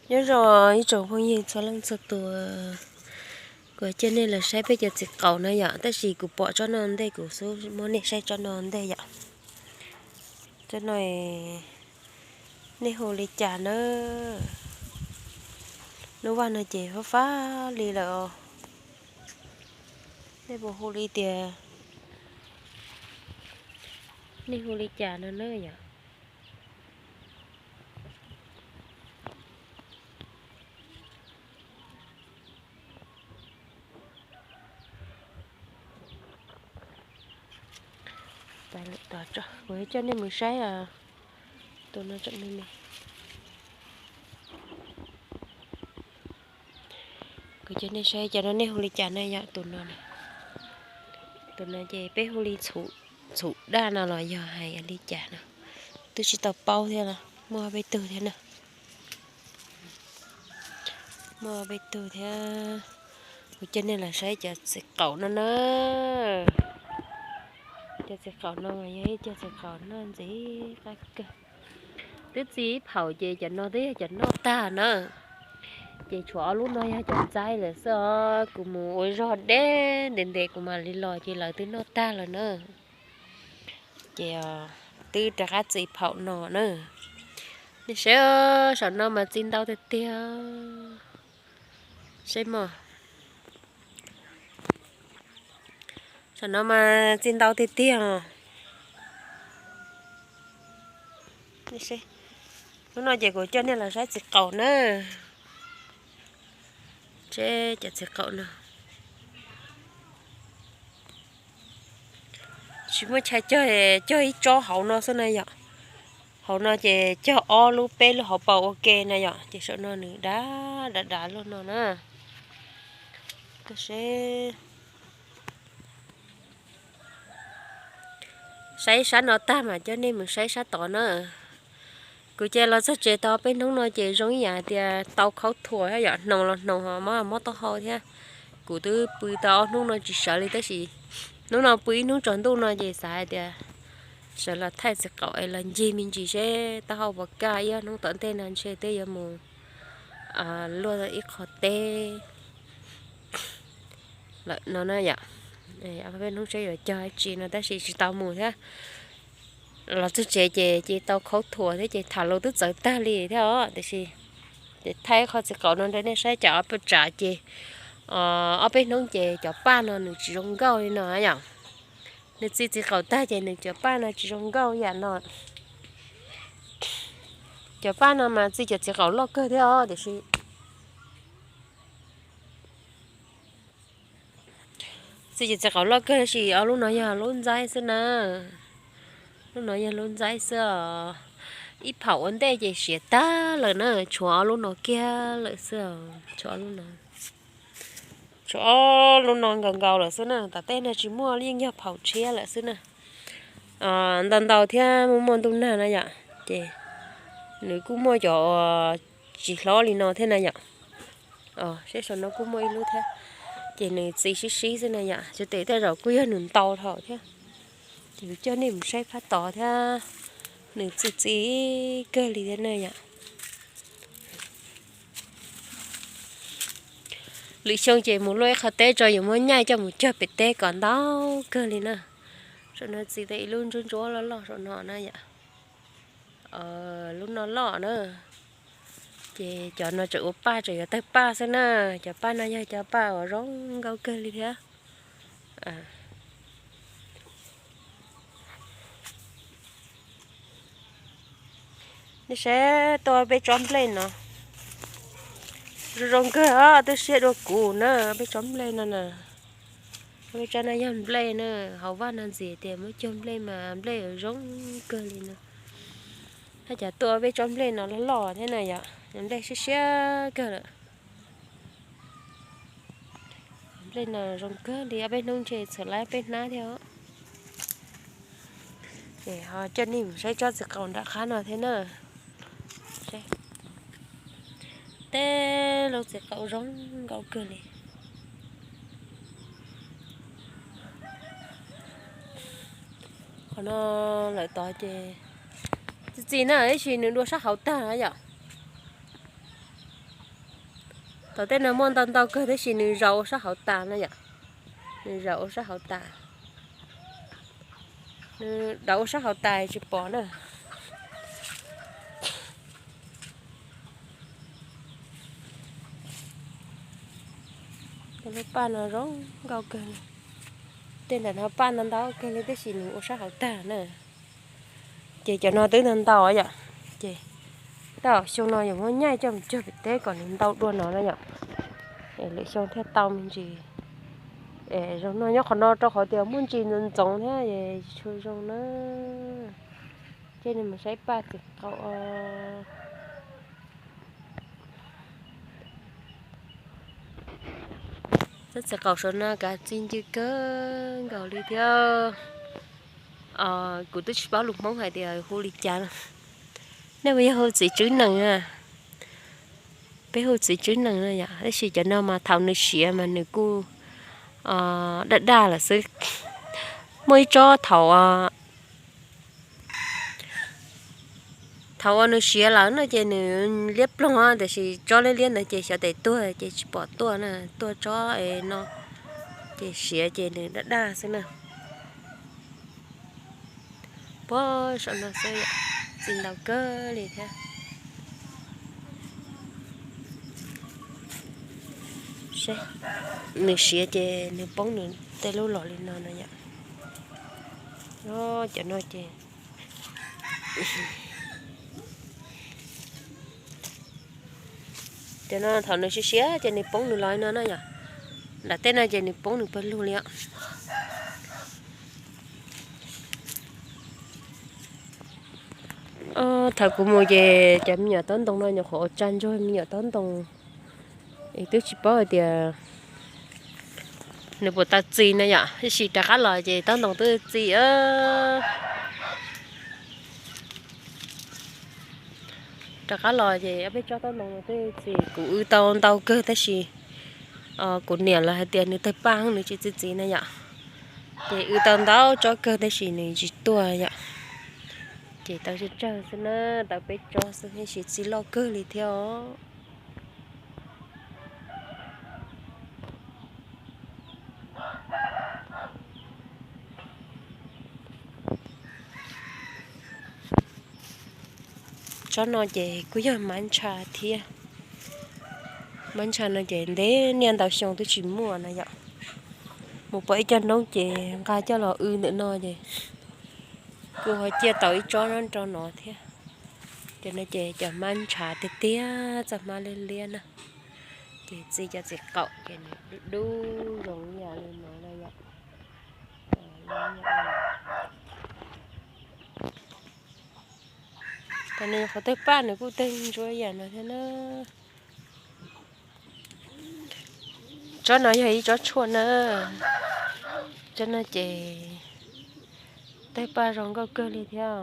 Nyob zoo ib tsoom phooj ywg txhua leej txhua tus, kuv coj nej los saib peb cov txiv qaum no yom, tab sis kuv pom tsob no ntej kuv xub muab nej saib tsob no ntej yom. Tsob no nej hu li cas na? Lub vaj no ces fab fab li lawm os. Nej puas hu li tias, nej hu li cas no na yom? Kuv coj nej mus saib tus no tseem me me. Kuv coj nej saib cov no nej hu li cas na yom, tus no. Tus no ces peb hu li txhuv daj no los yog hais li cas no, twb tsis tau paub thiab, muaj peb tug thiab na. Muaj peb tug thiab. Kuv coj nej los saib cov txiv qaum no na. Cov txiv qaum no mas yog ib cov txiv qaum noj ntxiv qab kawg. Twb txi ib phaum ces cov no twb yog cov noj tag na. Ces tshuav ob lub no yog cov ntxaib lawm xwb os, kuv mus ua zog deb ntev ntev kuv mam li los ces lawv twb noj tag lawm na. Ces twb rov qab txi phaum no na. Nej saib, saum no mas txi ntau tiag tiag. Saib mog. Saum no mas txi ntau tiag tiag os. Hnub no ces kuv coj nej los saib txiv qaum na. Seb cov txiv qaum no tsis muaj chaw cog, cog ib tsob hauv no xwb na yom. Hauv no ces cog ob lub peb lub hauv paus ua ke na yom, ces saum no nws dav dav dav luaj no na. Saib sab no tag mas coj nej mus saib sab tod na. Kuv ces los txog tsev tau peb hnub no ces zoo ib yam tias tau khaub thuas thiab yom, hnoos los hnoos ho mob mob taub hau thiab. Kuv twb pw tau ob hnub no tsis sawv li tab sis hnub no pw ib hnub tsaus ntuj no ces xav hais tias sawv los thaij txiv qaum es los ncig me ntsis seb taub hau puas kaj, ib ob hnub tom ntej no ntshe twb yuav mus luaj ib qho teb lawm no na yom. Peb hnub seb yuav cog dab tsi no tab sis tsis tau mus thiab. Los txog tsev ces ces tau khaub thuas thiab ces tham lus twb txawv tag li thiab os, tiam sis ces thaij qhov txiv qaum no rau nej saib, cas ob peb tsav ces ob peb hnub ces cov paj no nws tsis zoo nkauj li no yom. Nws txi txiv qaum tag ces nws cov paj no tsis zoo nkauj yam no. Cov paj no mas txi cov txiv qaum loj kawg thiab os, tiam sis txi cov txiv qaum loj kawg tab sis ob lub no yog lub ntxaib xwb na. Lub no yog lub ntxaib xwb os. Ib phaum ua ntej ces siav tag lawm na, tshuav ob lub no kiag lawm xwb os. Tshuav ob lub no nkaus nkaus lawm xwb na, tom tej no tsis muaj, yeej yog phaum tshiab lawm xwb na. Ntau ntau thiab muaj muaj ntuj nag na yom, ces nws kuj muaj cov tsis hlob li no thiab na yom. Seb saum no kuj muaj ib lub thiab, ces nws txi sib sib xwb na yom, xyov tej zaum kuj yog nws ntau dhau thiab. Ces kuv coj nej mus saib phab tod thiab, nws txi txi kawg li thiab na yom. Lwm xyoo ces mus luaj ib qho teb tso yuav muab nyaij coj mus cog pem teb kom ntau kawg li na. Saum no txi tau ib lub ntsuab ntsuab loj loj saum no na yom. Lub no loj na. Ces cov no tseem ua paj, tseem yuav tawg paj xwb na. Cov paj no yog cov paj uas zoo nkauj kawg li thiab. Nej saib tuaj peb tsob nplej no, zoo zoo kawg os, twb siab dua kuv na, peb tsob nplej no na. Peb tsob no yog nplej na, hauv vaj no ntxiv tias muab cog nplej mas nplej zoo kawg li no. Haj cas tuaj peb tsob nplej no loj loj thiab na yom, nplej siab siab kawg lawm. Nplej no zoo kawg li, ob peb hnub ntshe txhawm lawm peb hnab thiab. Ces ho coj nej mus saib tsob txiv qaum nram qab no thiab na. Tej lub txiv qaum zoo nkauj kawg li. Qhov no lawm tod ces txi txiv na, tab sis nws dua sab hauv tag yom. Tom tej no muaj ntau ntau kawg tab sis nws zaum ua sab hauv tas no yom. Nws zaum ua sab hauv tas. Nws zaum ua sab hauv tas tsis pom na. Tej lub paj no zoo nkauj kawg li. Tej ntawm no paj ntau ntau kawg li tab sis nws ua sab hauv tag na. Ces cov no twb ntau ntau yom. Ces tej zaum xyoo no yuav muab nyaij coj mus cog pem teb kom nws ntau dua no na yom. Es lwm xyoo thiaj tau me ntsis. Es zoo no nyob qhov no rau qhov tias muaj ntsis ntxoov ntxoov thiab es tsis tshua zoo na. Ces nws mus saib paj txiv qaum. Tsob txiv qaum saum no kav txi ncw kawg nkaus li thiab. Kuv twb tsis paub lus Hmoob hais tias hu li cas. Nej puas yog hu txiv tswb nees? Peb hu txiv tswb nees no yom, tab sis cov no mas thaum nws siav mas nws kuj daj daj lawm xwb. Muaj ib tsob thaum thaum uas nws siav lawm no ces nws liab ploog, tiam sis tsob liab liab ntawd ces xyov tes tuag ces tsis pom tuaj na, tuag tsob no ces siav ces nws daj daj xwb na. Puag saum no xwb, txi ntau kawg li thiab. Nws siav ces nws poob nws tej lub los li no no yom. Cov no ces Cov no thaum nws siav siav ces nws poob nws los no na yom. Nram tej no ces nws poob nws pawg lug li os. Thaum kuv mus ces cov me nyuam taub ntoo no nyuam qhuav ua tsa ntsuag me nyuam taub ntoo, es twb tsis paub hais tias nws puas tau txi no yom, tab sis rov qab los ces taub ntoo twb txi. Rov qab los ces ob peb tsob taub ntoo no twb txi, kuv w tau ntau kawg tab sis kuv niam lawv hais tias nws tawg paj nws tsis txi txiv na yom. Ces w tau ntau tsob kawg tab sis nws tsis tuaj yom. Ces tau tsawg tsawg xwb na, tau peb tsob xwb tab sis txi loj kawg li thiab os. Tsob no ces kuj yog mab ntsha thiab. Mab ntsha no ces ntev niaj ntau xyoo twb tsis muaj na yom. Mus pom ib co noob ces nqa coj los w ntawm no ces kuj ho ciaj tau ib tsob nyob rau no thiab. Cov no ces cov mab ntsha tiag tiag, txoj hmab liab liab na. Ces txi cov txiv qaum ces nws dub dub zoo ib yam li no na yom. Cov no qhov tawg paj nws kuj tawg ntsuab ib yam no thiab na. Tsob no yog ib tsob tshuaj na. Tsob no ces tawg paj zoo nkauj kawg li thiab.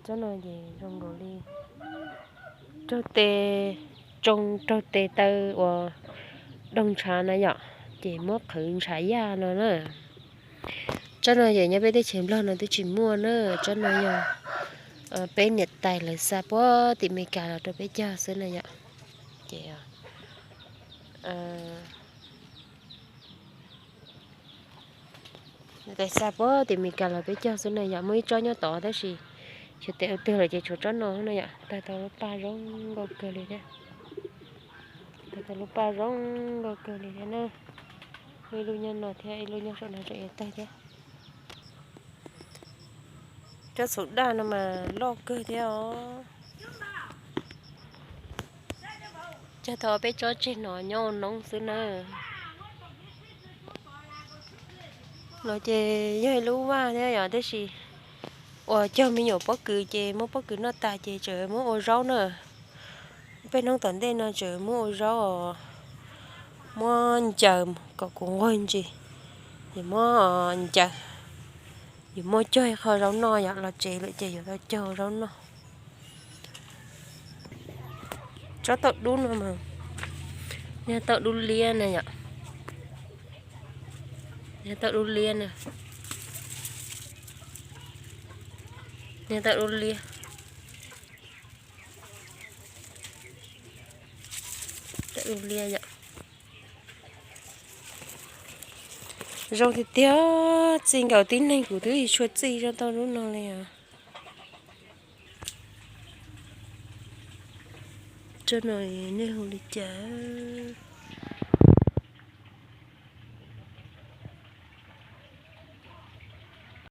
Tsob no ces zoo nkaus li raug tes, tsoo raug tes taw uas doog ntshav na yom, ces muab qhwv ntshav yaj no na. Tsob no ces nyob peb teb chaws Nplog no twb tsis muaj na. Tsob no yog peb niam tais lawv xa puag tim Meskas los rau peb cog xwb na yom. Ces niam tais xa puag tim Meskas los peb cog xwb na yom. Muaj ib tsob nyob tod tab sis xyov tes ua twg lawm ces tshuav tsob no na yom. Tawg tau lub paj zoo nkauj kawg li thiab. Tawg tau lub paj zoo nkauj kawg li thiab na. Muaj ib lub nyob no thiab ib lub nyob saum no tseem yuav tawg thiab. Tsob txhuv daj no mas loj kawg thiab os. Cog tau peb tsob tseg no nyob ua noob xwb na. No ces yog ib lub vaj thiab yom, tab sis uas cog me nyuam pob kws ces muab pob kws noj tas ces tseem muab ua zaub na. Peb hnub tom ntej no tseem muab ua zaub, muab ncaws kom kuv nquag ntsis, es muab ncaws, yuav muab cog ib qho zaub noj yom, los tsev lawm ces yuav tau cog zaub noj. Tsob taub dub no mas, yog taub dub liab na yom, yog taub dub liab na, yog taub dub liab. Tus liaj yom. Zoo tiag tiag, txij nkaus tib neeg kuv twb tsis tshua txij zoo tau lub no li os. Tsob no nej hu li cas?